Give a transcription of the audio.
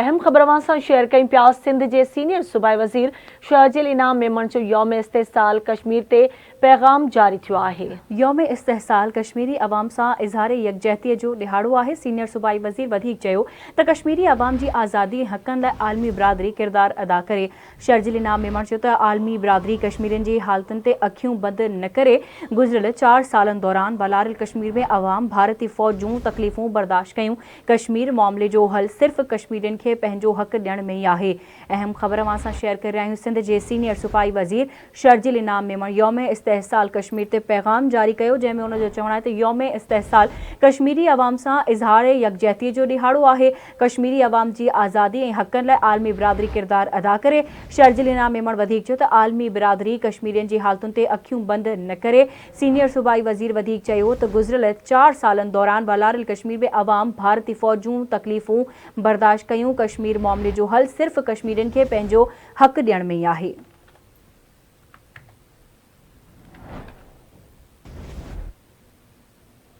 اهم خبر اوهان سان شيئر ڪيون پيا سنڌ جي سينيئر صوبائي وزير شرجيل انعام ميمڻ جو يوم استحصال ڪشمير تي پيغام جاري ٿيو آهي. يوم استحصال ڪشميري عوام سان اظهار يڪجهتي جو ڏهاڙو آهي، سينيئر صوبائي وزير وڌيڪ چيو ته ڪشميري عوام جي آزادي ۽ حقن لاء عالمي برادري ڪردار ادا ڪري. شرجيل انعام ميمڻ چيو ته عالمي برادري ڪشميرين جي حالتن تي اکيون بند نه ڪري، گذريل چار سالن دوران والاريل ڪشمير ۾ عوام ڀارتي فوج جون تڪليفون برداشت ڪيون، ڪشمير معاملي جو حل صرف ڪشميرين کي پنهنجو حق ڏيڻ ۾ ئي آهي. اهم خبر اوهان سان شيئر ڪري رهيا آهيون سنڌ جي سينيئر صوبائي وزير شرجيل انعام ميمڻ يوم استحصال ڪشمير تي پيغام جاري ڪيو جنهن ۾ ان جو چوڻ آهي ته يوم استحصال ڪشميري عوام سان اظهار يڪجهتي جو ڏهاڙو آهي ڪشميري عوام جي آزادي ۽ حقن لاء عالمي برادري ڪردار ادا ڪري شرجيل انعام ميمڻ وڌيڪ چيو ته عالمي برادري ڪشميرين جي حالتن تي اکيون بند نه ڪري سينيئر صوبائي وزير وڌيڪ چيو ته گذريل چار سالن دوران والاريل ڪشمير ۾ عوام ڀارتي فوج جون تڪليفون برداشت ڪيون، ڪشمير معاملي جو حل صرف ڪشميرين کي پنهنجو حق ڏيڻ ۾ ئي آهي.